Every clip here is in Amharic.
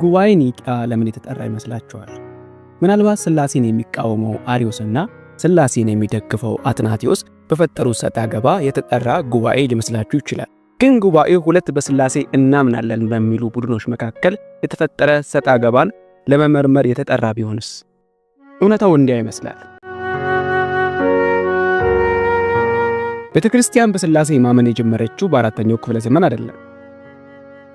ጉባኤ ኒቂያ ለምን የተጠራ ይመስላችኋል? ምናልባት ሥላሴን የሚቃወመው አርዮስና ሥላሴን የሚደግፈው አትናቴዎስ በፈጠሩት ሰጣ ገባ የተጠራ ጉባኤ ሊመስላችሁ ይችላል። ግን ጉባኤው ሁለት በሥላሴ እናምናለን በሚሉ ቡድኖች መካከል የተፈጠረ ሰጣ ገባን ለመመርመር የተጠራ ቢሆንስ? እውነታው እንዲያ ይመስላል። ቤተክርስቲያን በሥላሴ ማመን የጀመረችው በአራተኛው ክፍለ ዘመን አይደለም።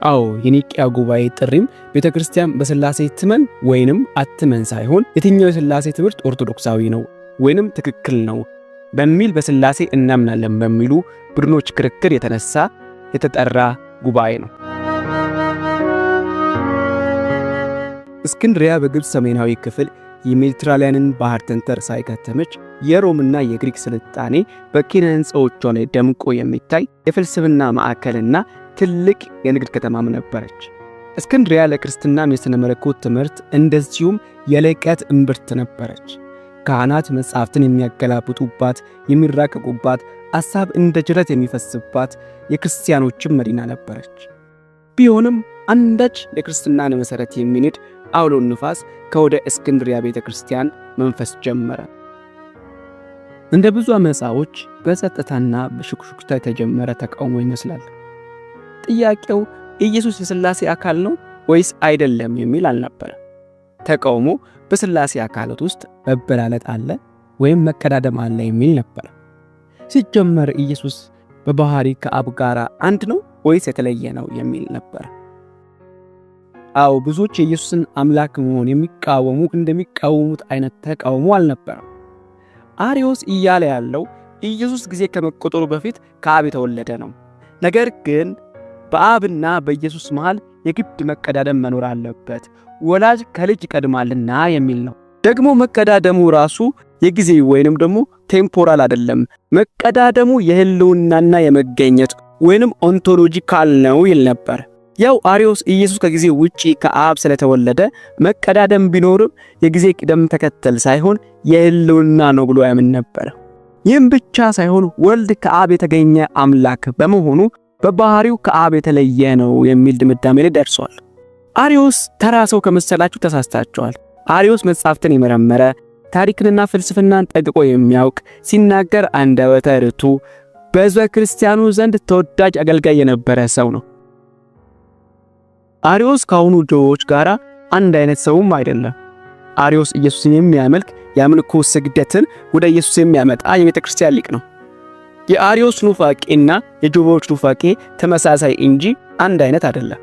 አዎ፣ የኒቂያ ጉባኤ ጥሪም ቤተክርስቲያን በሥላሴ ትመን ወይንም አትመን ሳይሆን የትኛው የሥላሴ ትምህርት ኦርቶዶክሳዊ ነው ወይንም ትክክል ነው በሚል በሥላሴ እናምናለን በሚሉ ቡድኖች ክርክር የተነሳ የተጠራ ጉባኤ ነው። እስክንድሪያ በግብፅ ሰሜናዊ ክፍል የሜዲትራኒያንን ባህር ተንተርሳ የከተመች የሮምና የግሪክ ስልጣኔ በኪነ ሕንፃዎቿ ላይ ደምቆ የሚታይ የፍልስፍና ማዕከልና ትልቅ የንግድ ከተማም ነበረች። እስክንድሪያ ለክርስትናም የሥነ መለኮት ትምህርት እንደዚሁም የልቀት እምብርት ነበረች። ካህናት መጻሕፍትን የሚያገላብጡባት፣ የሚራቀቁባት፣ ሐሳብ እንደ ጅረት የሚፈስባት የክርስቲያኖችም መዲና ነበረች። ቢሆንም አንዳች የክርስትናን መሠረት የሚንድ አውሎ ንፋስ ከወደ እስክንድሪያ ቤተክርስቲያን መንፈስ ጀመረ። እንደ ብዙ አመፃዎች በጸጥታና በሹክሹክታ የተጀመረ ተቃውሞ ይመስላል። ጥያቄው ኢየሱስ የሥላሴ አካል ነው ወይስ አይደለም የሚል አልነበረ። ተቃውሞ በሥላሴ አካላት ውስጥ መበላለጥ አለ ወይም መቀዳደም አለ የሚል ነበር። ሲጀመር ኢየሱስ በባህሪ ከአብ ጋር አንድ ነው ወይስ የተለየ ነው የሚል ነበር። አዎ፣ ብዙዎች የኢየሱስን አምላክ መሆን የሚቃወሙ እንደሚቃወሙት አይነት ተቃውሞ አልነበረም። አርዮስ እያለ ያለው ኢየሱስ ጊዜ ከመቆጠሩ በፊት ከአብ የተወለደ ነው። ነገር ግን በአብና በኢየሱስ መሃል የግድ መቀዳደም መኖር አለበት፣ ወላጅ ከልጅ ይቀድማልና የሚል ነው። ደግሞ መቀዳደሙ ራሱ የጊዜ ወይንም ደግሞ temporal አይደለም። መቀዳደሙ የህልውናና የመገኘት ወይንም ontological ነው ይል ነበር። ያው አርዮስ ኢየሱስ ከጊዜ ውጪ ከአብ ስለተወለደ መቀዳደም ቢኖርም የጊዜ ቅደም ተከተል ሳይሆን የህልውና ነው ብሎ ያምን ነበር። ይህም ብቻ ሳይሆን ወልድ ከአብ የተገኘ አምላክ በመሆኑ በባህሪው ከአብ የተለየ ነው የሚል ድምዳሜ ላይ ደርሷል። አርዮስ ተራ ሰው ከመሰላችሁ ተሳስታችኋል። አርዮስ መጻሕፍትን የመረመረ፣ ታሪክንና ፍልስፍናን ጠንቅቆ የሚያውቅ፣ ሲናገር አንደበተ ርቱዕ፣ በሕዝበ ክርስቲያኑ ዘንድ ተወዳጅ አገልጋይ የነበረ ሰው ነው። አርዮስ ከአሁኑ ጆዎች ጋር አንድ አይነት ሰውም አይደለም። አርዮስ ኢየሱስን የሚያመልክ፣ የአምልኮ ስግደትን ወደ ኢየሱስ የሚያመጣ የቤተ ክርስቲያን ሊቅ ነው። የአርዮስ ኑፋቄና የጆዎች ኑፋቄ ተመሳሳይ እንጂ አንድ አይነት አይደለም።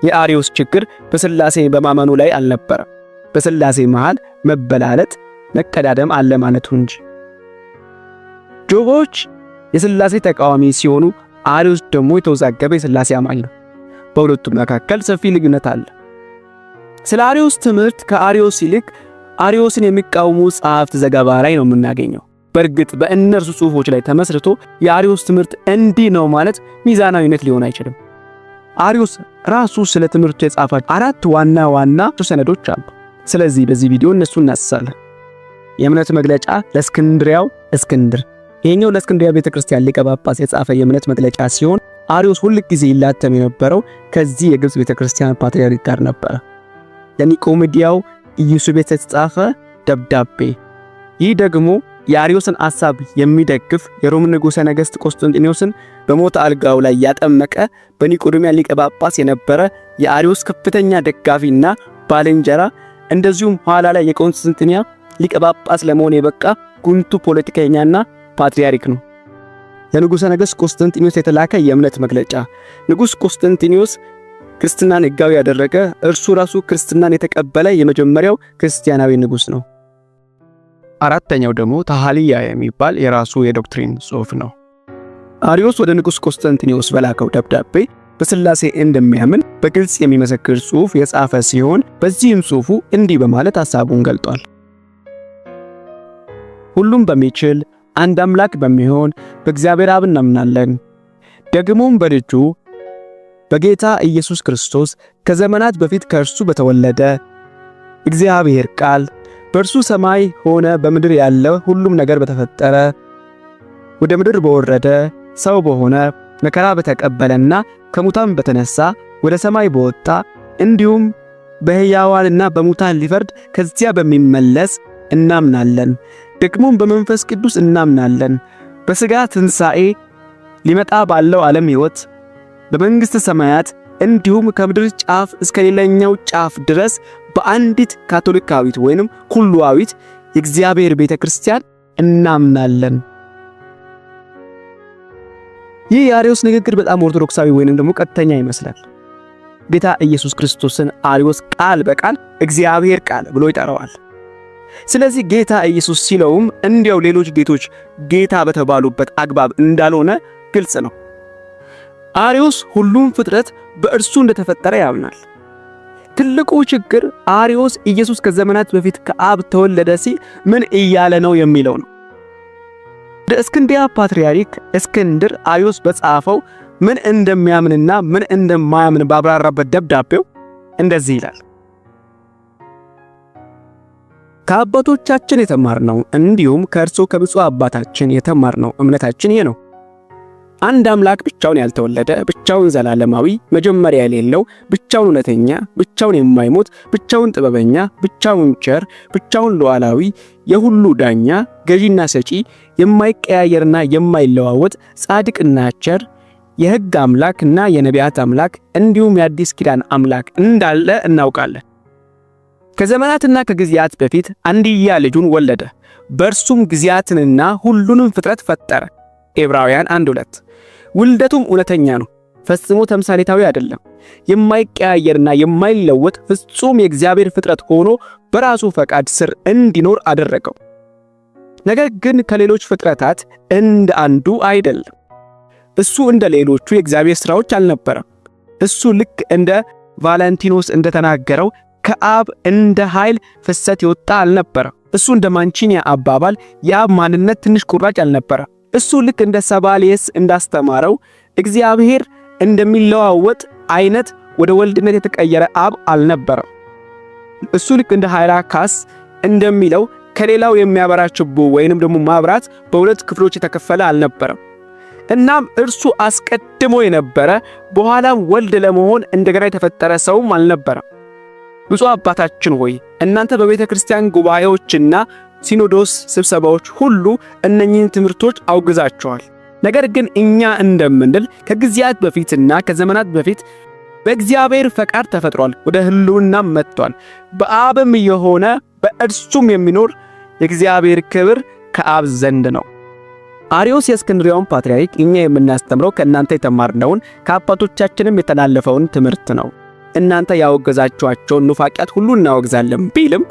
የአርዮስ ችግር በሥላሴ በማመኑ ላይ አልነበረም፣ በሥላሴ መሃል መበላለጥ፣ መቀዳደም አለ ማለቱ እንጂ። ጆዎች የሥላሴ ተቃዋሚ ሲሆኑ፣ አርዮስ ደግሞ የተወዛገበ የሥላሴ አማኝ ነው። በሁለቱም መካከል ሰፊ ልዩነት አለ። ስለ አርዮስ ትምህርት ከአርዮስ ይልቅ አርዮስን የሚቃወሙ ጸሐፍት ዘገባ ላይ ነው የምናገኘው። በእርግጥ በእነርሱ ጽሑፎች ላይ ተመስርቶ የአርዮስ ትምህርት እንዲህ ነው ማለት ሚዛናዊነት ሊሆን አይችልም። አርዮስ ራሱ ስለ ትምህርቱ የጻፋቸው አራት ዋና ዋና ሰነዶች አሉ። ስለዚህ በዚህ ቪዲዮ እነሱን እናስሳለን። የእምነት መግለጫ ለእስክንድሪያው እስክንድር። ይሄኛው ለእስክንድሪያ ቤተክርስቲያን ሊቀ ጳጳስ የጻፈ የእምነት መግለጫ ሲሆን አርዮስ ሁል ጊዜ ይላተም የነበረው ከዚህ የግብጽ ቤተክርስቲያን ፓትርያርክ ጋር ነበር። ለኒቆሜዲያው ኢየሱቤት የተጻፈ ደብዳቤ። ይህ ደግሞ የአርዮስን ሐሳብ የሚደግፍ፣ የሮም ንጉሠ ነገሥት ቆስጠንጢኖስን በሞት አልጋው ላይ ያጠመቀ፣ በኒቆዲሚያ ሊቀ ጳጳስ የነበረ፣ የአርዮስ ከፍተኛ ደጋፊና ባልንጀራ፣ እንደዚሁም ኋላ ላይ የቆስጠንጢንያ ሊቀ ጳጳስ ለመሆን የበቃ ጉምቱ ፖለቲከኛና ፓትርያርክ ነው። ለንጉሠ ነገሥት ቆስጠንጢኖስ የተላከ የእምነት መግለጫ። ንጉሥ ቆስጠንጢኖስ ክርስትናን ሕጋዊ ያደረገ፣ እርሱ ራሱ ክርስትናን የተቀበለ የመጀመሪያው ክርስቲያናዊ ንጉሥ ነው። አራተኛው ደግሞ ታሃሊያ የሚባል የራሱ የ doctrine ጽሑፍ ነው። አርዮስ ወደ ንጉሥ ቆስጠንጢኖስ በላከው ደብዳቤ በሥላሴ እንደሚያምን በግልጽ የሚመሰክር ጽሑፍ የጻፈ ሲሆን በዚህም ጽሑፉ እንዲህ በማለት ሐሳቡን ገልጧል። ሁሉም በሚችል አንድ አምላክ በሚሆን በእግዚአብሔር አብ እናምናለን። ደግሞም በልጁ በጌታ ኢየሱስ ክርስቶስ ከዘመናት በፊት ከእርሱ በተወለደ እግዚአብሔር ቃል፣ በእርሱ ሰማይ ሆነ በምድር ያለ ሁሉም ነገር በተፈጠረ፣ ወደ ምድር በወረደ፣ ሰው በሆነ፣ መከራ በተቀበለና ከሙታን በተነሳ፣ ወደ ሰማይ በወጣ፣ እንዲሁም በሕያዋንና በሙታን ሊፈርድ ከዚያ በሚመለስ እናምናለን። ደግሞም በመንፈስ ቅዱስ እናምናለን፣ በሥጋ ትንሣኤ፣ ሊመጣ ባለው ዓለም ሕይወት፣ በመንግሥተ ሰማያት እንዲሁም ከምድር ጫፍ እስከ ሌላኛው ጫፍ ድረስ በአንዲት ካቶሊካዊት ወይንም ኩሉዋዊት የእግዚአብሔር ቤተክርስቲያን እናምናለን። ይህ የአርዮስ ንግግር በጣም ኦርቶዶክሳዊ ወይንም ደግሞ ቀጥተኛ ይመስላል። ጌታ ኢየሱስ ክርስቶስን አርዮስ ቃል በቃል እግዚአብሔር ቃል ብሎ ይጠራዋል። ስለዚህ ጌታ ኢየሱስ ሲለውም እንዲያው ሌሎች ጌቶች ጌታ በተባሉበት አግባብ እንዳልሆነ ግልጽ ነው። አርዮስ ሁሉም ፍጥረት በእርሱ እንደተፈጠረ ያምናል። ትልቁ ችግር አርዮስ ኢየሱስ ከዘመናት በፊት ከአብ ተወለደ ሲል ምን እያለ ነው የሚለው ነው። ወደ እስክንድርያ ፓትርያርክ እስክንድር አርዮስ በጻፈው ምን እንደሚያምንና ምን እንደማያምን ባብራራበት ደብዳቤው እንደዚህ ይላል። ከአባቶቻችን የተማርነው እንዲሁም ከእርሱ ከብፁዕ አባታችን የተማርነው እምነታችን ይህ ነው። አንድ አምላክ ብቻውን ያልተወለደ፣ ብቻውን ዘላለማዊ፣ መጀመሪያ የሌለው፣ ብቻውን እውነተኛ፣ ብቻውን የማይሞት፣ ብቻውን ጥበበኛ፣ ብቻውን ቸር፣ ብቻውን ሉዓላዊ፣ የሁሉ ዳኛ፣ ገዢና ሰጪ፣ የማይቀያየርና የማይለዋወጥ፣ ጻድቅና ቸር፣ የሕግ አምላክና የነቢያት አምላክ እንዲሁም የአዲስ ኪዳን አምላክ እንዳለ እናውቃለን። ከዘመናትና ከጊዜያት በፊት አንድያ ልጁን ወለደ፣ በእርሱም ጊዜያትንና ሁሉንም ፍጥረት ፈጠረ። ዕብራውያን 1:2። ውልደቱም እውነተኛ ነው፣ ፈጽሞ ተምሳሌታዊ አይደለም። የማይቀያየርና የማይለወጥ ፍጹም የእግዚአብሔር ፍጥረት ሆኖ በራሱ ፈቃድ ስር እንዲኖር አደረገው። ነገር ግን ከሌሎች ፍጥረታት እንደ አንዱ አይደለም። እሱ እንደ ሌሎቹ የእግዚአብሔር ሥራዎች አልነበረም። እሱ ልክ እንደ ቫለንቲኖስ እንደተናገረው ከአብ እንደ ኃይል ፍሰት የወጣ አልነበረም። እሱ እንደ ማንቺኒያ አባባል የአብ ማንነት ትንሽ ቁራጭ አልነበረም። እሱ ልክ እንደ ሰባሊየስ እንዳስተማረው እግዚአብሔር እንደሚለዋወጥ አይነት ወደ ወልድነት የተቀየረ አብ አልነበረም። እሱ ልክ እንደ ሃይራካስ እንደሚለው ከሌላው የሚያበራ ችቦ ወይንም ደግሞ ማብራት በሁለት ክፍሎች የተከፈለ አልነበረም። እናም እርሱ አስቀድሞ የነበረ በኋላም ወልድ ለመሆን እንደገና የተፈጠረ ሰውም አልነበረም። ብፁዕ አባታችን ሆይ እናንተ በቤተ ክርስቲያን ጉባኤዎችና ሲኖዶስ ስብሰባዎች ሁሉ እነኚህን ትምህርቶች አውግዛቸዋል። ነገር ግን እኛ እንደምንል ከጊዜያት በፊትና ከዘመናት በፊት በእግዚአብሔር ፈቃድ ተፈጥሯል፣ ወደ ሕልውናም መጥቷል። በአብም የሆነ በእርሱም የሚኖር የእግዚአብሔር ክብር ከአብ ዘንድ ነው። አርዮስ የእስክንድርያውን ፓትርያርክ እኛ የምናስተምረው ከእናንተ የተማርነውን ከአባቶቻችንም የተላለፈውን ትምህርት ነው፣ እናንተ ያወገዛችኋቸውን ኑፋቂያት ሁሉ እናወግዛለን ቢልም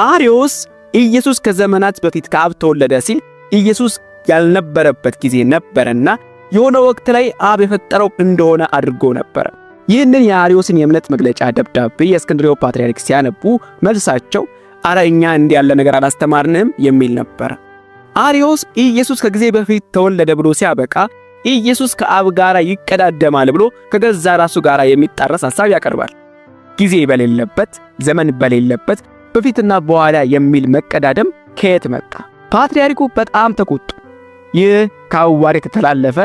አርዮስ ኢየሱስ ከዘመናት በፊት ከአብ ተወለደ ሲል ኢየሱስ ያልነበረበት ጊዜ ነበረና የሆነ ወቅት ላይ አብ የፈጠረው እንደሆነ አድርጎ ነበረ። ይህንን የአርዮስን የእምነት መግለጫ ደብዳቤ የእስክንድርያው ፓትርያርክ ሲያነቡ መልሳቸው አረ እኛ እንዲህ ያለ ነገር አላስተማርንም የሚል ነበር። አርዮስ ኢየሱስ ከጊዜ በፊት ተወለደ ብሎ ሲያበቃ ኢየሱስ ከአብ ጋር ይቀዳደማል ብሎ ከገዛ ራሱ ጋር የሚጣረስ ሐሳብ ያቀርባል። ጊዜ በሌለበት ዘመን በሌለበት በፊትና በኋላ የሚል መቀዳደም ከየት መጣ? ፓትርያርኩ በጣም ተቆጡ። ይህ ከሐዋርያት የተላለፈ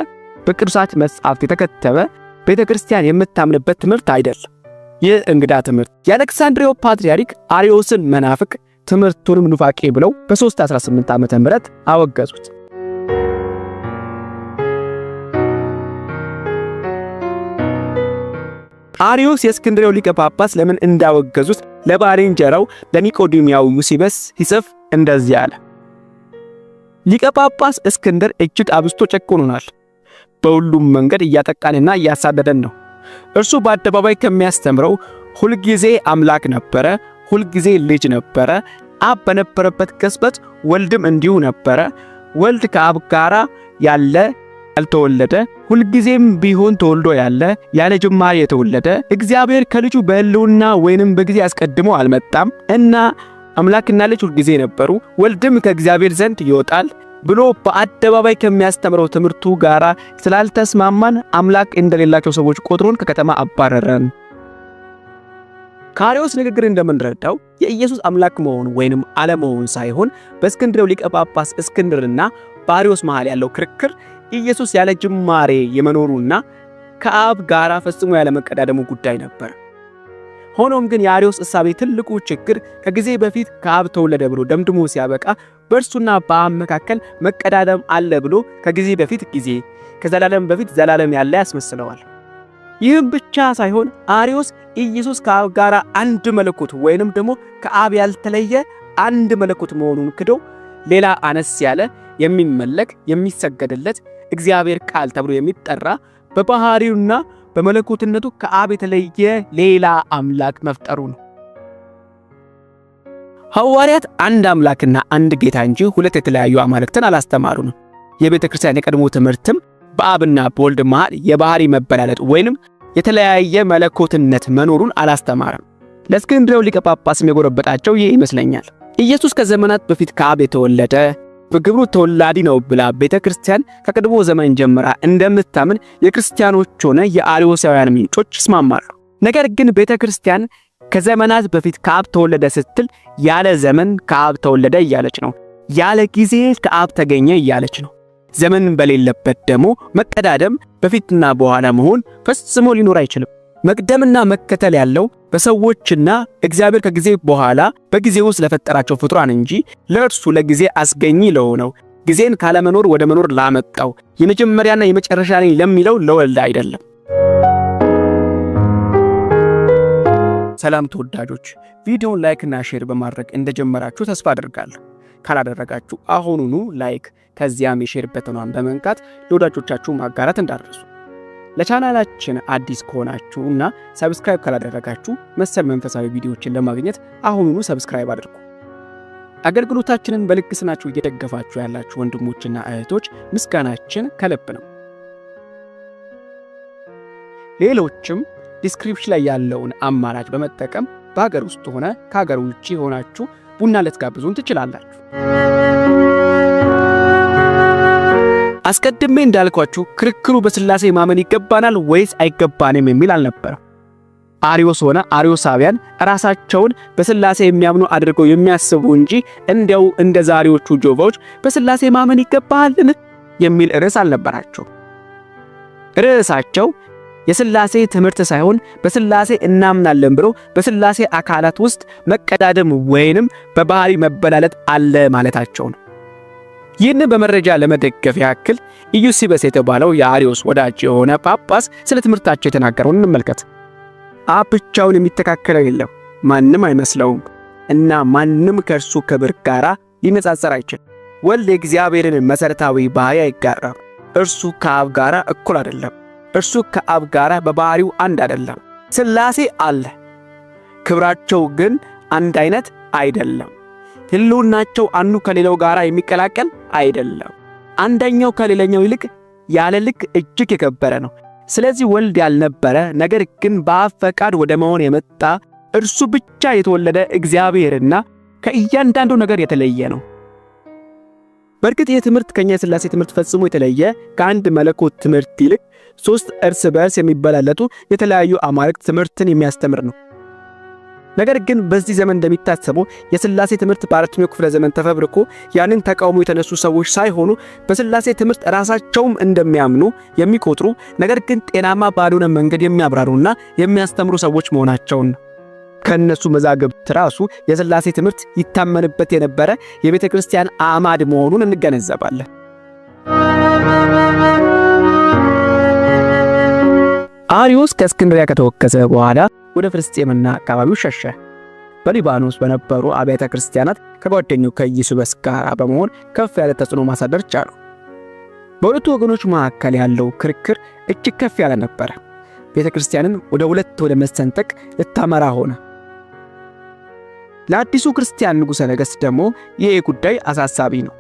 በቅዱሳት መጻሕፍት የተከተበ ቤተክርስቲያን የምታምንበት ትምህርት አይደለም። ይህ እንግዳ ትምህርት። የአሌክሳንድሪያው ፓትርያርክ አርዮስን መናፍቅ ትምህርቱንም ኑፋቄ ብለው በ318 ዓመተ ምህረት አወገዙት። አርዮስ የእስክንድርያው ሊቀ ጳጳስ ለምን እንዳወገዙት ለባልንጀራው ለኒቆዲሚያው ዩሲበስ ሲጽፍ እንደዚህ አለ። ሊቀ ጳጳስ እስክንድር እጅግ አብዝቶ ጨቁኖናል። በሁሉም መንገድ እያጠቃንና እያሳደደን ነው። እርሱ በአደባባይ ከሚያስተምረው ሁልጊዜ አምላክ ነበረ፣ ሁልጊዜ ልጅ ነበረ፣ አብ በነበረበት ቅጽበት ወልድም እንዲሁ ነበረ፣ ወልድ ከአብ ጋር ያለ ያልተወለደ ሁልጊዜም ቢሆን ተወልዶ ያለ ያለ ጅማሬ የተወለደ እግዚአብሔር ከልጁ በሕልውና ወይንም በጊዜ አስቀድሞ አልመጣም እና አምላክና ልጅ ሁልጊዜ ነበሩ፣ ወልድም ከእግዚአብሔር ዘንድ ይወጣል ብሎ በአደባባይ ከሚያስተምረው ትምህርቱ ጋር ስላልተስማማን አምላክ እንደሌላቸው ሰዎች ቆጥሮን ከከተማ አባረረን። ከአርዮስ ንግግር እንደምንረዳው የኢየሱስ አምላክ መሆኑ ወይንም አለመሆኑ ሳይሆን በእስክንድርያው ሊቀ ጳጳስ እስክንድርና በአርዮስ መሃል ያለው ክርክር ኢየሱስ ያለ ጅማሬ የመኖሩና ከአብ ጋር ፈጽሞ ያለ መቀዳደሙ ጉዳይ ነበር። ሆኖም ግን የአርዮስ እሳቤ ትልቁ ችግር ከጊዜ በፊት ከአብ ተወለደ ብሎ ደምድሞ ሲያበቃ በእርሱና በአብ መካከል መቀዳደም አለ ብሎ ከጊዜ በፊት ጊዜ፣ ከዘላለም በፊት ዘላለም ያለ ያስመስለዋል። ይህም ብቻ ሳይሆን አርዮስ ኢየሱስ ከአብ ጋር አንድ መለኮት ወይንም ደግሞ ከአብ ያልተለየ አንድ መለኮት መሆኑን ክዶ ሌላ አነስ ያለ የሚመለክ የሚሰገድለት እግዚአብሔር ቃል ተብሎ የሚጠራ በባህሪውና በመለኮትነቱ ከአብ የተለየ ሌላ አምላክ መፍጠሩ ነው። ሐዋርያት አንድ አምላክና አንድ ጌታ እንጂ ሁለት የተለያዩ አማልክትን አላስተማሩንም። የቤተ ክርስቲያን የቀድሞ ትምህርትም በአብና በወልድ መሃል የባህሪ መበላለጥ ወይንም የተለያየ መለኮትነት መኖሩን አላስተማረም። ለእስክንድርያው ሊቀ ጳጳስም የጎረበጣቸው ይህ ይመስለኛል። ኢየሱስ ከዘመናት በፊት ከአብ የተወለደ በግብሩ ተወላዲ ነው ብላ ቤተ ክርስቲያን ከቀድሞ ዘመን ጀምራ እንደምታምን የክርስቲያኖች ሆነ የአርዮሳውያን ምንጮች ይስማማሉ። ነገር ግን ቤተ ክርስቲያን ከዘመናት በፊት ከአብ ተወለደ ስትል ያለ ዘመን ከአብ ተወለደ እያለች ነው። ያለ ጊዜ ከአብ ተገኘ እያለች ነው። ዘመን በሌለበት ደግሞ መቀዳደም በፊትና በኋላ መሆን ፈጽሞ ሊኖር አይችልም። መቅደምና መከተል ያለው በሰዎችና እግዚአብሔር ከጊዜ በኋላ በጊዜ ውስጥ ለፈጠራቸው ፍጡራን እንጂ ለእርሱ ለጊዜ አስገኚ ለሆነው ጊዜን ካለመኖር ወደ መኖር ላመጣው የመጀመሪያና የመጨረሻ ነኝ ለሚለው ለወልድ አይደለም። ሰላም ተወዳጆች፣ ቪዲዮውን like እና share በማድረግ እንደጀመራችሁ ተስፋ አድርጋለሁ። ካላደረጋችሁ አሁኑኑ like ከዚያም የ share button ኗን በመንካት ለወዳጆቻችሁ ማጋራት እንዳትረሱ። ለቻናላችን አዲስ ከሆናችሁ እና subscribe ካላደረጋችሁ መሰል መንፈሳዊ ቪዲዮዎችን ለማግኘት አሁኑኑ subscribe አድርጉ። አገልግሎታችንን በልግስናችሁ እየደገፋችሁ ያላችሁ ወንድሞችና እህቶች ምስጋናችን ከልብ ነው። ሌሎችም description ላይ ያለውን አማራጭ በመጠቀም በሀገር ውስጥ ሆነ ከሀገር ውጭ ሆናችሁ ቡና ልትጋብዙን ትችላላችሁ። አስቀድሜ እንዳልኳችሁ ክርክሩ በስላሴ ማመን ይገባናል ወይስ አይገባንም የሚል አልነበረም። አርዮስ ሆነ አርዮሳውያን ራሳቸውን በስላሴ የሚያምኑ አድርገው የሚያስቡ እንጂ እንዲያው እንደ ዛሬዎቹ ጆቫዎች በስላሴ ማመን ይገባልን የሚል ርዕስ አልነበራቸው። ርዕሳቸው የስላሴ ትምህርት ሳይሆን በስላሴ እናምናለን ብሎ በስላሴ አካላት ውስጥ መቀዳደም ወይንም በባህሪ መበላለጥ አለ ማለታቸው ነው። ይህንን በመረጃ ለመደገፍ ያክል ኢዩሲበስ የተባለው የአርዮስ ወዳጅ የሆነ ጳጳስ ስለ ትምህርታቸው የተናገረውን እንመልከት። አብ ብቻውን የሚተካከለው የለም፣ ማንም አይመስለውም እና ማንም ከእርሱ ክብር ጋር ሊነጻጸር አይችልም። ወልድ የእግዚአብሔርን መሠረታዊ ባህሪ አይጋራም። እርሱ ከአብ ጋር እኩል አይደለም። እርሱ ከአብ ጋር በባህሪው አንድ አይደለም። ስላሴ አለ፣ ክብራቸው ግን አንድ አይነት አይደለም። ህልውናቸው አንዱ ከሌላው ጋር የሚቀላቀል አይደለም። አንደኛው ከሌላኛው ይልቅ ያለ ልክ እጅግ የከበረ ነው። ስለዚህ ወልድ ያልነበረ ነገር ግን በአብ ፈቃድ ወደ መሆን የመጣ እርሱ ብቻ የተወለደ እግዚአብሔርና ከእያንዳንዱ ነገር የተለየ ነው። በእርግጥ ይህ ትምህርት ከኛ የስላሴ ትምህርት ፈጽሞ የተለየ ከአንድ መለኮት ትምህርት ይልቅ ሶስት እርስ በርስ የሚበላለጡ የተለያዩ አማልክት ትምህርትን የሚያስተምር ነው። ነገር ግን በዚህ ዘመን እንደሚታሰበው የስላሴ ትምህርት በአራተኛው ክፍለ ዘመን ተፈብርኮ ያንን ተቃውሞ የተነሱ ሰዎች ሳይሆኑ በስላሴ ትምህርት ራሳቸውም እንደሚያምኑ የሚቆጥሩ ነገር ግን ጤናማ ባልሆነ መንገድ የሚያብራሩና የሚያስተምሩ ሰዎች መሆናቸውን ከነሱ መዛግብት ራሱ የስላሴ ትምህርት ይታመንበት የነበረ የቤተ ክርስቲያን አዕማድ መሆኑን እንገነዘባለን። አርዮስ ከእስክንድርያ ከተወገዘ በኋላ ወደ ፍልስጤምና አካባቢው ሸሸ። በሊባኖስ በነበሩ አብያተ ክርስቲያናት ከጓደኛው ከኢየሱስ ጋር በመሆን ከፍ ያለ ተጽዕኖ ማሳደር ቻሉ። በሁለቱ ወገኖች መካከል ያለው ክርክር እጅግ ከፍ ያለ ነበረ። ቤተ ክርስቲያንን ወደ ሁለት ወደ መሰንጠቅ ልታመራ ሆነ። ለአዲሱ ክርስቲያን ንጉሠ ነገሥት ደግሞ ይህ ጉዳይ አሳሳቢ ነው።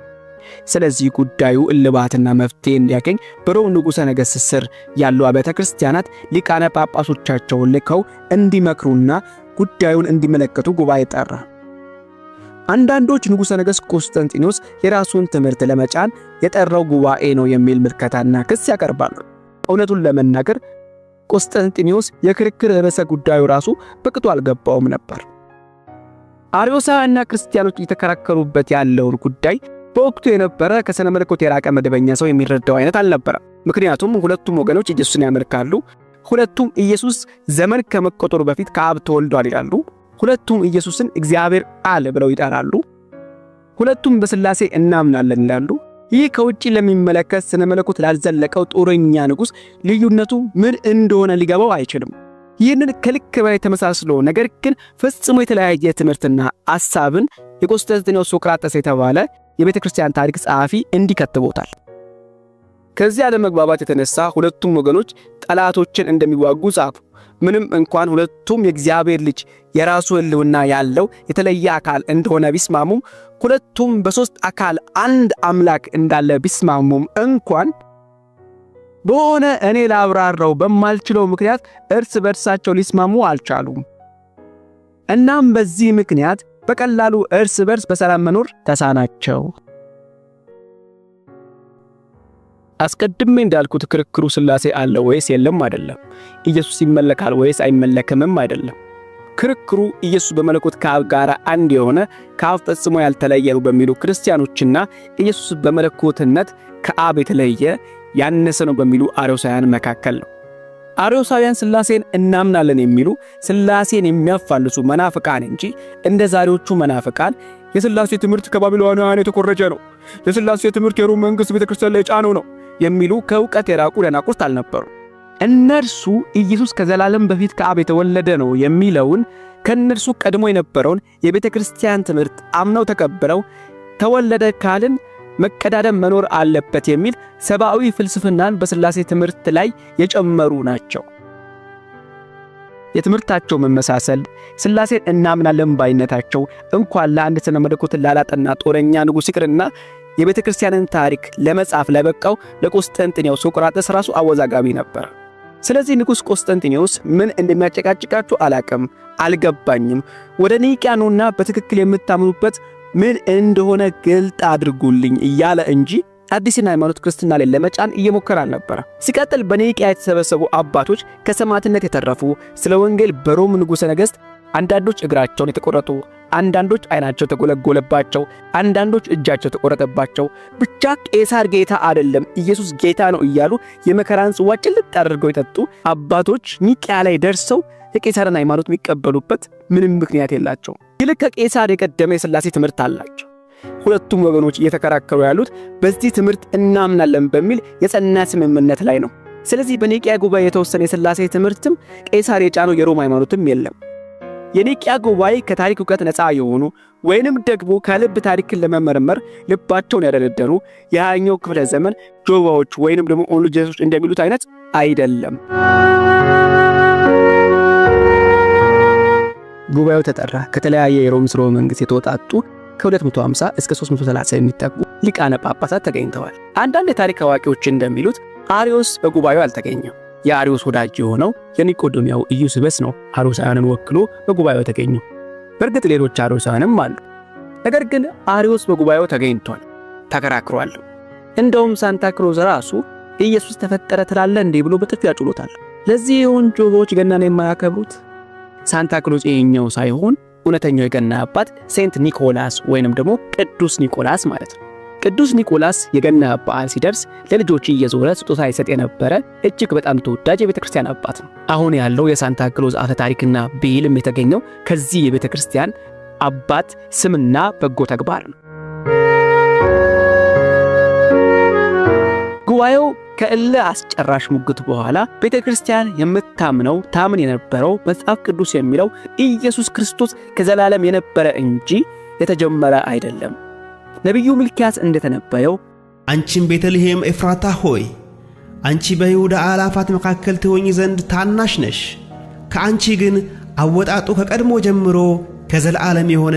ስለዚህ ጉዳዩ እልባትና መፍትሄ እንዲያገኝ በሮም ንጉሠ ነገሥት ስር ያሉ አብያተ ክርስቲያናት ሊቃነ ጳጳሶቻቸውን ልከው እንዲመክሩና ጉዳዩን እንዲመለከቱ ጉባኤ ጠራ። አንዳንዶች ንጉሠ ነገሥት ቆስጠንጢኖስ የራሱን ትምህርት ለመጫን የጠራው ጉባኤ ነው የሚል ምልከታና ክስ ያቀርባሉ። እውነቱን ለመናገር ቆስጠንጢኖስ የክርክር ርዕሰ ጉዳዩ ራሱ በቅጡ አልገባውም ነበር። አርዮሳውያንና ክርስቲያኖች እየተከራከሩበት ያለውን ጉዳይ በወቅቱ የነበረ ከሥነ መለኮት የራቀ መደበኛ ሰው የሚረዳው አይነት አልነበረም። ምክንያቱም ሁለቱም ወገኖች ኢየሱስን ያመልካሉ፣ ሁለቱም ኢየሱስ ዘመን ከመቆጠሩ በፊት ከአብ ተወልዷል ይላሉ። ሁለቱም ኢየሱስን እግዚአብሔር ቃል ብለው ይጠራሉ። ሁለቱም በሥላሴ እናምናለን ይላሉ። ይህ ከውጪ ለሚመለከት ስነ መለኮት ላልዘለቀው ጦረኛ ንጉሥ ልዩነቱ ምን እንደሆነ ሊገባው አይችልም። ይህንን ከልክ በላይ ተመሳስሎ ነገር ግን ፈጽሞ የተለያየ ትምህርትና ሐሳብን የቆስጠንጢኖስ ሶቅራጥስ የተባለ የቤተ ክርስቲያን ታሪክ ጸሐፊ እንዲህ ከትቦታል። ከዚህ አለመግባባት የተነሳ ሁለቱም ወገኖች ጠላቶችን እንደሚዋጉ ጻፉ። ምንም እንኳን ሁለቱም የእግዚአብሔር ልጅ የራሱ ሕልውና ያለው የተለየ አካል እንደሆነ ቢስማሙም፣ ሁለቱም በሦስት አካል አንድ አምላክ እንዳለ ቢስማሙም እንኳን በሆነ እኔ ላብራራው በማልችለው ምክንያት እርስ በርሳቸው ሊስማሙ አልቻሉም። እናም በዚህ ምክንያት በቀላሉ እርስ በርስ በሰላም መኖር ተሳናቸው። አስቀድሜ እንዳልኩት ክርክሩ ሥላሴ አለ ወይስ የለም አይደለም። ኢየሱስ ይመለካል ወይስ አይመለክምም አይደለም። ክርክሩ ኢየሱስ በመለኮት ከአብ ጋር አንድ የሆነ፣ ከአብ ፈጽሞ ያልተለየ ነው በሚሉ ክርስቲያኖችና ኢየሱስ በመለኮትነት ከአብ የተለየ ያነሰ ነው በሚሉ አርዮሳውያን መካከል ነው። አርዮሳውያን ሥላሴን እናምናለን የሚሉ ሥላሴን የሚያፋልሱ መናፍቃን እንጂ እንደ ዛሬዎቹ መናፍቃን የሥላሴ ትምህርት ከባቢሎናውያን የተኮረጀ ነው፣ የሥላሴ ትምህርት የሮም መንግሥት ቤተክርስቲያን ላይ ጫነው ነው የሚሉ ከእውቀት የራቁ ደናቁርት አልነበሩ። እነርሱ ኢየሱስ ከዘላለም በፊት ከአብ የተወለደ ነው የሚለውን ከእነርሱ ቀድሞ የነበረውን የቤተ ክርስቲያን ትምህርት አምነው ተቀብለው ተወለደ ካልን መቀዳደም መኖር አለበት የሚል ሰብአዊ ፍልስፍናን በሥላሴ ትምህርት ላይ የጨመሩ ናቸው። የትምህርታቸው መመሳሰል፣ ሥላሴን እናምናለን ባይነታቸው እንኳን ለአንድ ስነ መለኮት ላላጠና ጦረኛ ንጉሥ ይቅርና የቤተ ክርስቲያንን ታሪክ ለመጻፍ ለበቃው ለቆስጠንጢኔዎስ ሶቅራጥስ ራሱ አወዛጋቢ ነበር። ስለዚህ ንጉሥ ቆስጠንጢኔዎስ ምን እንደሚያጨቃጭቃችሁ አላቅም፣ አልገባኝም። ወደ ኒቅያ ኑና በትክክል የምታምኑበት ምን እንደሆነ ግልጥ አድርጉልኝ እያለ እንጂ አዲስን ሃይማኖት ክርስትና ላይ ለመጫን እየሞከረ አልነበረ። ሲቀጥል በኒቅያ የተሰበሰቡ አባቶች ከሰማዕትነት የተረፉ፣ ስለ ወንጌል በሮም ንጉሠ ነገሥት አንዳንዶች እግራቸውን የተቆረጡ፣ አንዳንዶች አይናቸው ተጎለጎለባቸው፣ አንዳንዶች እጃቸው ተቆረጠባቸው፣ ብቻ ቄሳር ጌታ አይደለም ኢየሱስ ጌታ ነው እያሉ የመከራን ጽዋ ጭልጥ አድርገው የጠጡ አባቶች ኒቅያ ላይ ደርሰው የቄሳርን ሃይማኖት የሚቀበሉበት ምንም ምክንያት የላቸው። ይልቅ ከቄሳር የቀደመ የሥላሴ ትምህርት አላቸው። ሁለቱም ወገኖች እየተከራከሩ ያሉት በዚህ ትምህርት እናምናለን በሚል የጸና ስምምነት ላይ ነው። ስለዚህ በኒቅያ ጉባኤ የተወሰነ የሥላሴ ትምህርትም ቄሳር የጫነው የሮም ሃይማኖትም የለም። የኒቅያ ጉባኤ ከታሪክ እውቀት ነፃ የሆኑ ወይንም ደግሞ ከልብ ታሪክን ለመመርመር ልባቸውን ያደነደኑ የሃያኛው ክፍለ ዘመን ጆባዎች ወይንም ደግሞ ኦንሎጂስቶች እንደሚሉት አይነት አይደለም። ጉባኤው ተጠራ። ከተለያየ የሮም ስርወ መንግሥት የተወጣጡ ከ250 እስከ 330 የሚጠጉ ሊቃነ ጳጳሳት ተገኝተዋል። አንዳንድ የታሪክ አዋቂዎች እንደሚሉት አርዮስ በጉባኤው አልተገኘም። የአርዮስ ወዳጅ የሆነው የኒቆዶሚያው ኢዩስበስ ነው አርዮሳውያንን ወክሎ በጉባኤው ተገኘው። በእርግጥ ሌሎች አርዮሳውያንም አሉ። ነገር ግን አርዮስ በጉባኤው ተገኝቷል፣ ተከራክሯል። እንደውም ሳንታ ክሎዝ ራሱ ኢየሱስ ተፈጠረ ትላለህ እንዴ ብሎ በጥፊ ያጩሎታል። ለዚህ ይሁን ጆሆች ገናን የማያከብሩት። ሳንታ ክሎዝ ይሄኛው ሳይሆን እውነተኛው የገና አባት Saint ኒኮላስ ወይንም ደግሞ ቅዱስ ኒኮላስ ማለት ነው። ቅዱስ ኒኮላስ የገና በዓል ሲደርስ ለልጆች እየዞረ ስጦታ ይሰጥ የነበረ እጅግ በጣም ተወዳጅ የቤተ ክርስቲያን አባት ነው። አሁን ያለው የሳንታ ክሎዝ አፈ ታሪክና ብሂልም የተገኘው ከዚህ የቤተ ክርስቲያን አባት ስምና በጎ ተግባር ነው። ጉባኤው ከእልህ አስጨራሽ ሙግት በኋላ ቤተ ክርስቲያን የምታምነው ታምን የነበረው መጽሐፍ ቅዱስ የሚለው ኢየሱስ ክርስቶስ ከዘላለም የነበረ እንጂ የተጀመረ አይደለም። ነቢዩ ሚልክያስ እንደተነበየው አንቺም ቤተልሔም ኤፍራታ ሆይ፣ አንቺ በይሁዳ አላፋት መካከል ትሆኚ ዘንድ ታናሽ ነሽ፣ ከአንቺ ግን አወጣጡ ከቀድሞ ጀምሮ ከዘላለም የሆነ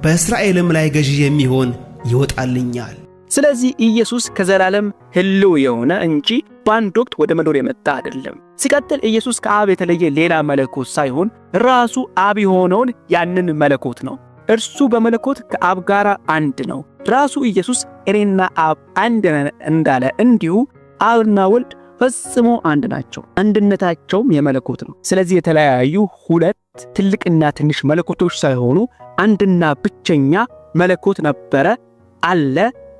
በእስራኤልም ላይ ገዢ የሚሆን ይወጣልኛል። ስለዚህ ኢየሱስ ከዘላለም ሕልው የሆነ እንጂ በአንድ ወቅት ወደ መኖር የመጣ አይደለም። ሲቀጥል ኢየሱስ ከአብ የተለየ ሌላ መለኮት ሳይሆን ራሱ አብ የሆነውን ያንን መለኮት ነው። እርሱ በመለኮት ከአብ ጋር አንድ ነው። ራሱ ኢየሱስ እኔና አብ አንድ ነን እንዳለ እንዲሁ አብና ወልድ ፈጽሞ አንድ ናቸው። አንድነታቸውም የመለኮት ነው። ስለዚህ የተለያዩ ሁለት ትልቅና ትንሽ መለኮቶች ሳይሆኑ አንድና ብቸኛ መለኮት ነበረ፣ አለ፣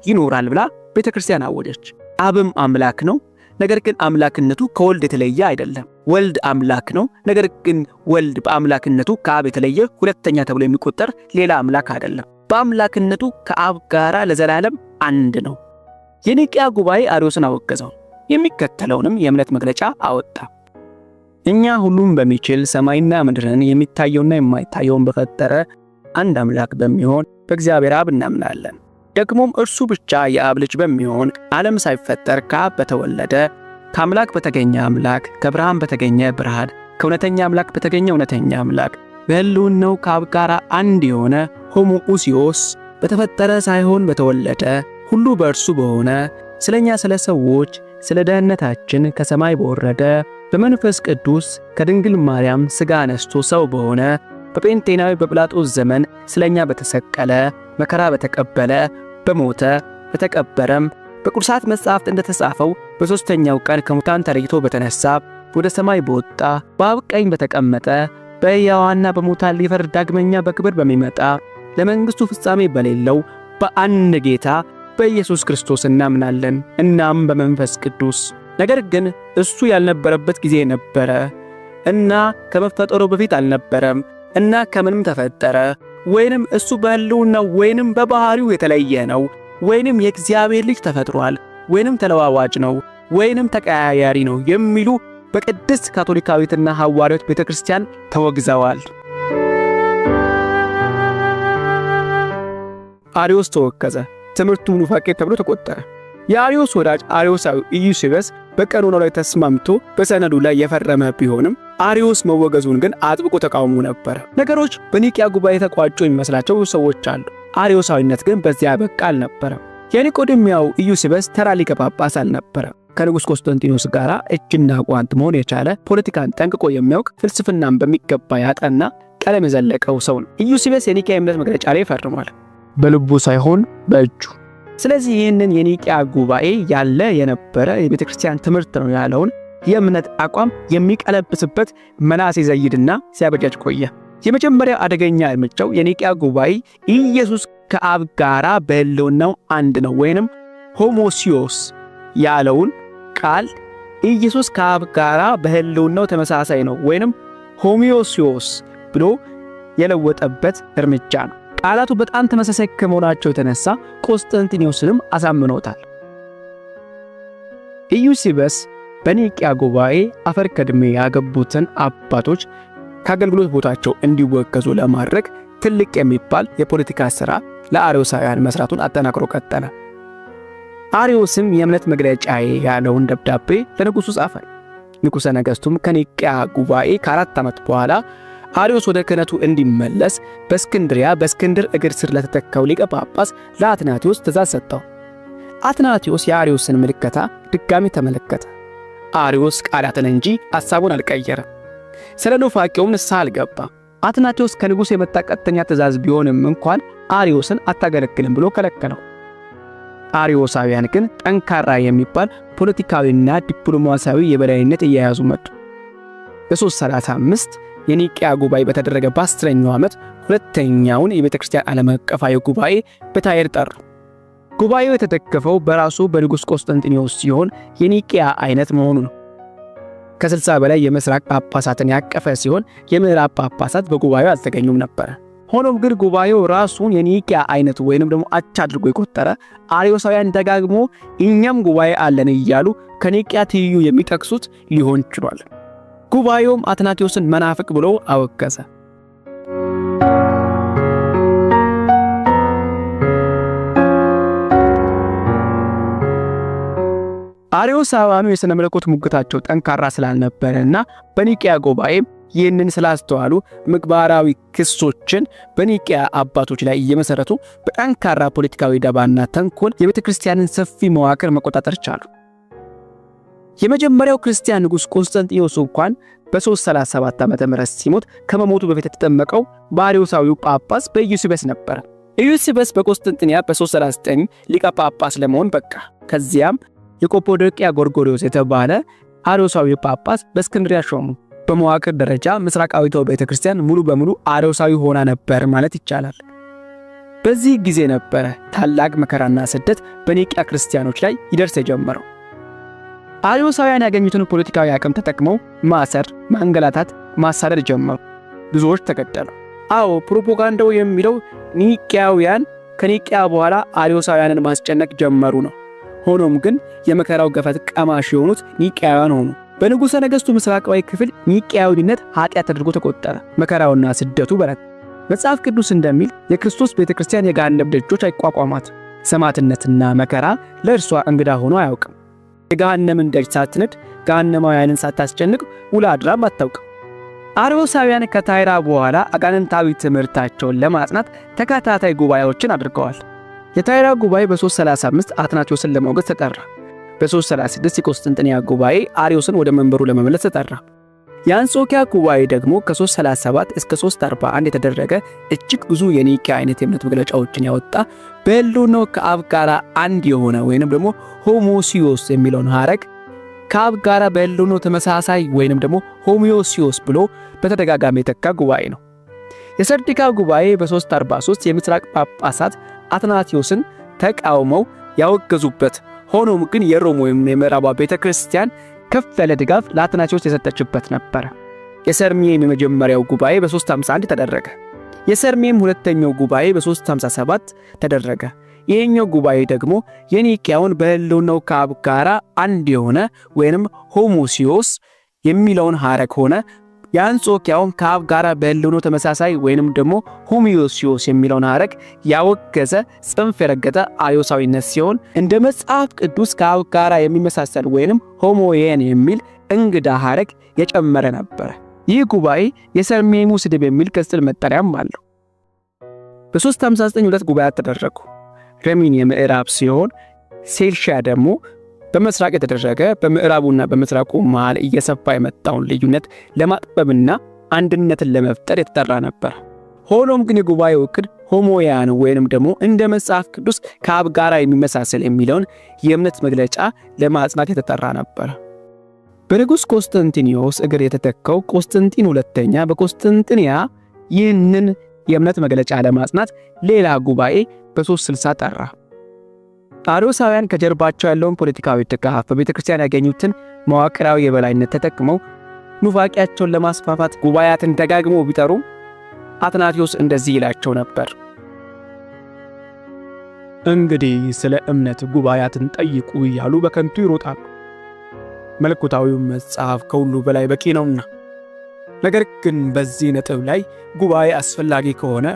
ይኖራል ብላ ቤተ ክርስቲያን አወጀች። አብም አምላክ ነው፣ ነገር ግን አምላክነቱ ከወልድ የተለየ አይደለም። ወልድ አምላክ ነው፣ ነገር ግን ወልድ በአምላክነቱ ከአብ የተለየ ሁለተኛ ተብሎ የሚቆጠር ሌላ አምላክ አይደለም። በአምላክነቱ ከአብ ጋራ ለዘላለም አንድ ነው። የኒቅያ ጉባኤ አርዮስን አወገዘው። የሚከተለውንም የእምነት መግለጫ አወጣ። እኛ ሁሉም በሚችል ሰማይና ምድርን የሚታየውና የማይታየውን በፈጠረ አንድ አምላክ በሚሆን በእግዚአብሔር አብ እናምናለን። ደግሞም እርሱ ብቻ የአብ ልጅ በሚሆን ዓለም ሳይፈጠር ከአብ በተወለደ ከአምላክ በተገኘ አምላክ ከብርሃን በተገኘ ብርሃን ከእውነተኛ አምላክ በተገኘ እውነተኛ አምላክ በሕልውናው ከአብ ጋር አንድ የሆነ ሆሞኡሲዮስ በተፈጠረ ሳይሆን በተወለደ ሁሉ በእርሱ በሆነ ስለኛ ስለ ሰዎች ስለ ደህንነታችን ከሰማይ በወረደ በመንፈስ ቅዱስ ከድንግል ማርያም ሥጋ ነስቶ ሰው በሆነ በጴንጤናዊ በጲላጦስ ዘመን ስለኛ በተሰቀለ መከራ በተቀበለ በሞተ በተቀበረም በቅዱሳት መጻሕፍት እንደተጻፈው በሦስተኛው ቀን ከሙታን ተለይቶ በተነሳ ወደ ሰማይ በወጣ በአብ ቀኝ በተቀመጠ በሕያዋንና በሙታን ሊፈርድ ዳግመኛ በክብር በሚመጣ ለመንግሥቱ ፍጻሜ በሌለው በአንድ ጌታ በኢየሱስ ክርስቶስ እናምናለን፣ እናም በመንፈስ ቅዱስ። ነገር ግን እሱ ያልነበረበት ጊዜ ነበረ እና ከመፈጠሩ በፊት አልነበረም እና ከምንም ተፈጠረ፣ ወይንም እሱ በሕልውናው ወይንም በባህሪው የተለየ ነው፣ ወይንም የእግዚአብሔር ልጅ ተፈጥሯል፣ ወይንም ተለዋዋጭ ነው፣ ወይንም ተቀያያሪ ነው የሚሉ በቅድስት ካቶሊካዊትና ሐዋርያዊት ቤተክርስቲያን ተወግዘዋል። አርዮስ ተወገዘ። ትምህርቱ ኑፋቄ ተብሎ ተቆጠረ። የአርዮስ ወዳጅ አርዮሳዊ ኢዩሲበስ በቀኖናው ላይ ተስማምቶ በሰነዱ ላይ የፈረመ ቢሆንም አርዮስ መወገዙን ግን አጥብቆ ተቃውሞ ነበር። ነገሮች በኒቅያ ጉባኤ ተቋጩ የሚመስላቸው ብዙ ሰዎች አሉ። አርዮሳዊነት ግን በዚያ በቃ አልነበረም። የኒቆዲሚያው ኢዩሲበስ ተራ ሊቀ ጳጳስ አልነበረም። ከንጉሥ ቆስጠንጢኖስ ጋር እጅና ጓንት መሆን የቻለ ፖለቲካን ጠንቅቆ የሚያውቅ ፍልስፍናን በሚገባ ያጠና ቀለም የዘለቀው ሰው ነው። ኢዩሲበስ የኒቅያ የእምነት መግለጫ ላይ ፈርሟል፣ በልቡ ሳይሆን በእጁ። ስለዚህ ይህንን የኒቅያ ጉባኤ ያለ የነበረ የቤተ ክርስቲያን ትምህርት ነው ያለውን የእምነት አቋም የሚቀለብስበት መናሴ ዘይድና ሲያበጃጅ ቆየ። የመጀመሪያው አደገኛ እርምጃው የኒቅያ ጉባኤ ኢየሱስ ከአብ ጋራ በሕልውናው አንድ ነው ወይንም ሆሞሲዮስ ያለውን ቃል ኢየሱስ ከአብ ጋራ በሕልውናው ተመሳሳይ ነው ወይንም ሆሚዮሲዮስ ብሎ የለወጠበት እርምጃ ነው። ቃላቱ በጣም ተመሳሳይ ከመሆናቸው የተነሳ ቆስጠንጢኖስንም አሳምኖታል። ኢዩሲበስ በኒቅያ ጉባኤ አፈር ከድሜ ያገቡትን አባቶች ከአገልግሎት ቦታቸው እንዲወገዙ ለማድረግ ትልቅ የሚባል የፖለቲካ ሥራ ለአርዮሳውያን መስራቱን አጠናክሮ ቀጠለ። አርዮስም የእምነት መግለጫዬ ያለውን ደብዳቤ ለንጉሡ ጻፈ። ንጉሠ ነገሥቱም ከኒቅያ ጉባኤ ከ4 ዓመት በኋላ አርዮስ ወደ ክህነቱ እንዲመለስ በእስክንድሪያ በእስክንድር እግር ስር ለተተካው ሊቀ ጳጳስ ለአትናቴዎስ ትእዛዝ ሰጠው። አትናቴዎስ የአርዮስን ምልከታ ድጋሚ ተመለከተ። አርዮስ ቃላትን እንጂ ሐሳቡን አልቀየረም። ስለ ኑፋቄውም ንስሐ አልገባም። አትናቴዎስ ከንጉሥ የመጣ ቀጥተኛ ትእዛዝ ቢሆንም እንኳን አርዮስን አታገለግልም ብሎ ከለከለው። አርዮሳውያን ግን ጠንካራ የሚባል ፖለቲካዊና ዲፕሎማሲያዊ የበላይነት እየያዙ መጡ። በ335 የኒቅያ ጉባኤ በተደረገ በ10ኛው ዓመት ሁለተኛውን የቤተ ክርስቲያን ዓለም አቀፋዊ ጉባኤ በታይር ጠሩ። ጉባኤው የተደገፈው በራሱ በንጉሥ ቆስጠንጢኖስ ሲሆን የኒቅያ አይነት መሆኑ ነው። ከ60 በላይ የምስራቅ ጳጳሳትን ያቀፈ ሲሆን የምዕራብ ጳጳሳት በጉባኤው አልተገኙም ነበር። ሆኖም ግን ጉባኤው ራሱን የኒቅያ አይነት ወይንም ደግሞ አቻ አድርጎ የቆጠረ አርዮሳውያን ደጋግሞ እኛም ጉባኤ አለን እያሉ ከኒቅያ ትይዩ የሚጠቅሱት ሊሆን ችሏል። ጉባኤውም አትናቴዎስን መናፍቅ ብሎ አወገዘ። አርዮሳውያኑ የሥነ መለኮት ሙግታቸው ጠንካራ ስላልነበረና በኒቅያ ጉባኤ ይህንን ስላስተዋሉ ምግባራዊ ክሶችን በኒቅያ አባቶች ላይ እየመሰረቱ በጠንካራ ፖለቲካዊ ደባና ተንኮል የቤተ ክርስቲያንን ሰፊ መዋቅር መቆጣጠር ቻሉ። የመጀመሪያው ክርስቲያን ንጉሥ ቆስጠንጢኖስ እንኳን በ337 ዓመተ ምህረት ሲሞት ከመሞቱ በፊት የተጠመቀው በአርዮሳዊው ጳጳስ በኢዩሲበስ ነበር። ኢዩሲበስ በቆስጠንጢንያ በ339 ሊቀ ጳጳስ ለመሆን በቃ። ከዚያም የቆጶዶቅያ ጎርጎርዮስ የተባለ አርዮሳዊ ጳጳስ በእስክንድሪያ ሾሙ። በመዋቅር ደረጃ ምስራቃዊቷ ቤተክርስቲያን ሙሉ በሙሉ አርዮሳዊ ሆና ነበር ማለት ይቻላል። በዚህ ጊዜ ነበረ ታላቅ መከራና ስደት በኒቅያ ክርስቲያኖች ላይ ይደርስ የጀመረው። አርዮሳውያን ያገኙትን ፖለቲካዊ አቅም ተጠቅመው ማሰር፣ ማንገላታት፣ ማሳደድ ጀመሩ። ብዙዎች ተገደሉ። አዎ፣ ፕሮፓጋንዳው የሚለው ኒቂያውያን ከኒቂያ በኋላ አርዮሳውያንን ማስጨነቅ ጀመሩ ነው። ሆኖም ግን የመከራው ገፈት ቀማሽ የሆኑት ኒቂያውያን ሆኑ። በንጉሠ ነገሥቱ ምስራቃዊ ክፍል ኒቂያዊነት ኃጢአት ተደርጎ ተቆጠረ። መከራውና ስደቱ በረታ። መጽሐፍ ቅዱስ እንደሚል የክርስቶስ ቤተክርስቲያን የገሃነም ደጆች አይቋቋማት። ሰማዕትነትና መከራ ለእርሷ እንግዳ ሆኖ አያውቅም። የገሃነምን ደጅ ሳትንድ፣ ገሃነማውያንን ሳታስጨንቅ ውላ አድራም አታውቅም። አርዮሳውያን ከታይራ በኋላ አጋንንታዊ ትምህርታቸውን ለማጽናት ተከታታይ ጉባኤዎችን አድርገዋል። የታይራ ጉባኤ በ335 አትናቴዎስን ለማውገዝ ተጠራ። በ336 የቆስጥንጥንያ ጉባኤ አርዮስን ወደ መንበሩ ለመመለስ ተጠራ። የአንጾኪያ ጉባኤ ደግሞ ከ337 እስከ 341 የተደረገ እጅግ ብዙ የኒቂያ አይነት የእምነት መግለጫዎችን ያወጣ፣ በሕልውናው ከአብ ጋር አንድ የሆነ ወይንም ደግሞ ሆሞሲዮስ የሚለውን ሐረግ ከአብ ጋር በሕልውናው ተመሳሳይ ወይንም ደግሞ ሆሞሲዮስ ብሎ በተደጋጋሚ የተካ ጉባኤ ነው። የሰርዲካ ጉባኤ በ343 የምስራቅ ጳጳሳት አትናቴዎስን ተቃውመው ያወገዙበት፣ ሆኖም ግን የሮም ወይም የምዕራቧ ቤተክርስቲያን ከፍ ያለ ድጋፍ ለአትናቴዎስ የሰጠችበት ነበር። የሰርሚየም የመጀመሪያው ጉባኤ በ351 ተደረገ። የሰርሚየም ሁለተኛው ጉባኤ በ357 ተደረገ። ይሄኛው ጉባኤ ደግሞ የኒቂያውን በሕልውናው ከአብ ጋር አንድ የሆነ ወይንም ሆሞሲዮስ የሚለውን ሐረግ ሆነ የአንጾኪያውን ከአብ ጋር በሕልውናው ተመሳሳይ ወይንም ደግሞ ሆሞሲዮስ የሚለውን ሐረግ ያወገዘ ጽንፍ የረገጠ አርዮሳዊነት ሲሆን፣ እንደ መጽሐፍ ቅዱስ ከአብ ጋር የሚመሳሰል ወይንም ሆሞየን የሚል እንግዳ ሐረግ የጨመረ ነበር። ይህ ጉባኤ የሰርሜሙ ስድብ የሚል ቅጽል መጠሪያም አለው። በ359 ሁለት ጉባኤያት ተደረጉ። ረሚን የምዕራብ ሲሆን ሴልሺያ ደግሞ በምስራቅ የተደረገ፣ በምዕራቡና በምስራቁ መሃል እየሰፋ የመጣውን ልዩነት ለማጥበብና አንድነትን ለመፍጠር የተጠራ ነበር። ሆኖም ግን የጉባኤው እቅድ ሆሞያን ወይንም ደግሞ እንደ መጽሐፍ ቅዱስ ከአብ ጋር የሚመሳሰል የሚለውን የእምነት መግለጫ ለማጽናት የተጠራ ነበር። በንጉሥ ቆስጠንጢኖስ እግር የተተካው ቆስጠንጢን ሁለተኛ በቆስጠንጢንያ ይህንን የእምነት መግለጫ ለማጽናት ሌላ ጉባኤ በ360 ጠራ። አርዮሳውያን ከጀርባቸው ያለውን ፖለቲካዊ ድጋፍ፣ በቤተ ክርስቲያን ያገኙትን መዋቅራዊ የበላይነት ተጠቅመው ኑፋቂያቸውን ለማስፋፋት ጉባኤያትን ደጋግመው ቢጠሩ አትናቴዎስ እንደዚህ ይላቸው ነበር። እንግዲህ ስለ እምነት ጉባኤያትን ጠይቁ እያሉ በከንቱ ይሮጣሉ። መለኮታዊው መጽሐፍ ከሁሉ በላይ በቂ ነውና። ነገር ግን በዚህ ነጥብ ላይ ጉባኤ አስፈላጊ ከሆነ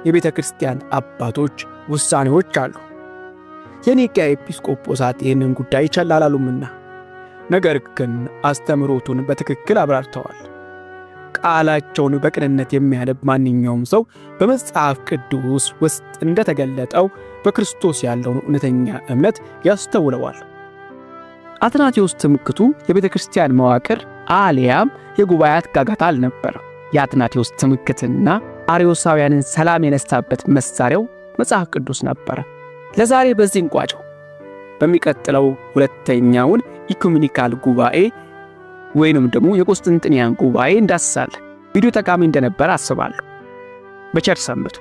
የቤተ ክርስቲያን አባቶች ውሳኔዎች አሉ። የኒቂያ ኤጲስቆጶሳት ይህንን ጉዳይ ቸል አላሉምና፣ ነገር ግን አስተምህሮቱን በትክክል አብራርተዋል። ቃላቸውን በቅንነት የሚያነብ ማንኛውም ሰው በመጽሐፍ ቅዱስ ውስጥ እንደተገለጠው በክርስቶስ ያለውን እውነተኛ እምነት ያስተውለዋል። አትናቴዎስ ትምክቱ የቤተ ክርስቲያን መዋቅር አሊያም የጉባኤያት ጋጋታ አልነበረም። የአትናቴዎስ ትምክትና አርዮሳውያንን ሰላም የነሳበት መሳሪያው መጽሐፍ ቅዱስ ነበረ። ለዛሬ በዚህ እንቋጨው። በሚቀጥለው ሁለተኛውን ecumenical ጉባኤ ወይንም ደግሞ የቆስጥንጥንያን ጉባኤ እንዳስሳለን። ቪዲዮ ጠቃሚ እንደነበረ አስባለሁ። በቸር ሰንብቱ።